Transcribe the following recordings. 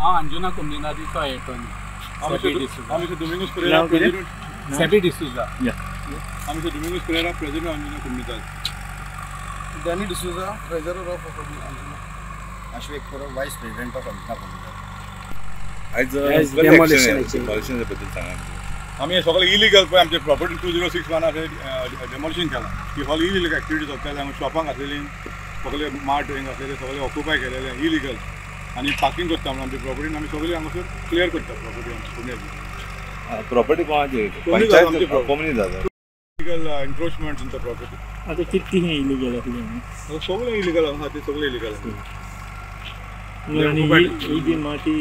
हांव अंजुना कोमुनिदादीचो एटर्नी. हांव mister Domingues Pereira, president. Sebby D'Souza. हांव mister Domingues Pereira, president Anjuna Comunidade. Danny D'Souza, treasurer of Anjuna. Ashwek Parab, vice president of Anjuna Comunidade. आयज demolition बद्दल सांगा. आमी सगळे illegal पळय आमचे प्रॉपर्टी 2061 डेमोलिशन केलां. ही सगळी इलिगल एक्टिविटी चलताले. हांगा शॉपांक आसलेली सगळे मार्ट हिंग आसलेले सगळे ऑक्युपाय केलेले इलिगल आनी पार्किंग करता म्हणून आमची प्रॉपर्टी आमी सगळी हांगासर क्लियर करता. प्रॉपर्टी आमची कोमुनिदाद प्रॉपर्टी कोणाची? Comunidade. Illegal encroachment in the property. आतां कितली इलिगल आसली? सगळे इलिगल आसा ते, सगळे इलिगल आसा. ही माती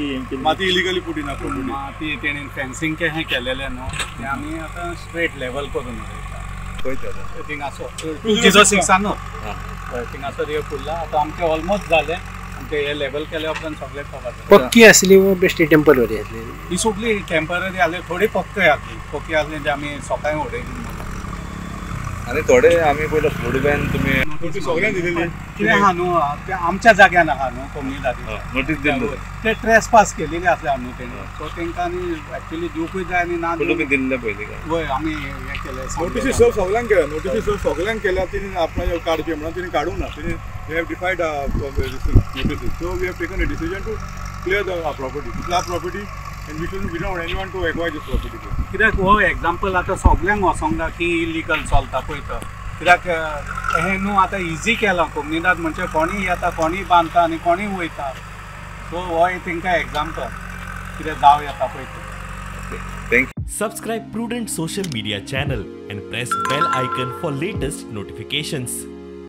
माती इलिगली पुट इन प्रॉपर्टी. माती तेणेन फेन्सिंग हें केलेलें न्हू तें आमी आतां स्ट्रेट लेवल करून उडयता. थिंगासर 2061 न्हू थिंगासर हे फुडला आतां आमचें ऑलमोस्ट जालें. आमचें हे लेवल केल्या उपरांत सगळें कवर जालें. पक्की आसली वो बेश्टी टेम्पररी आसली? ही सगळी टेम्पररी आसली, थोडी पक्की आसली. पक्की आसली ते आमी सकाळीं उडयली. आनी थोडे आमी पयलो फूड बॅन तुमी नोटीस सगळ्यांक दिलेली कितें आहा न्हू ते आमच्या जाग्यान आहा न्हू कोमुनिदादी नोटीस दिल्ली ते ट्रेस पास केलेली आसले न्हू तेणी. सो तेंकां न्ही एक्चुअली दिवपूय जाय आनी ना तुमी दिल्ले पयलीं काय? वय आमी हें केलें. नोटीसी सर्व सगळ्यांक केल्या. नोटीसी सर्व सगळ्यांक केल्या. तिणी आपणाचे काडचे म्हणून तिणी काडूंक ना. तिणी they have defied notices. So we have taken a decision to clear the property. It's our property and we shouldn't, we don't want anyone to acquire this property. कित्याक हो एग्जाम्पल आतां सगल्यांक वचोंक ना की इलिगल चलता पळय तो. कित्याक हें न्हू आतां इजी केलां कोमुनिदाद म्हणजे कोणीय येता, कोणीय बांदता आनी कोणीय वयता. सो हो तेंकां एग्जाम्पल कितें जावं येता पळय तें. Thank you. Subscribe Prudent Social Media channel and press bell icon for latest notifications.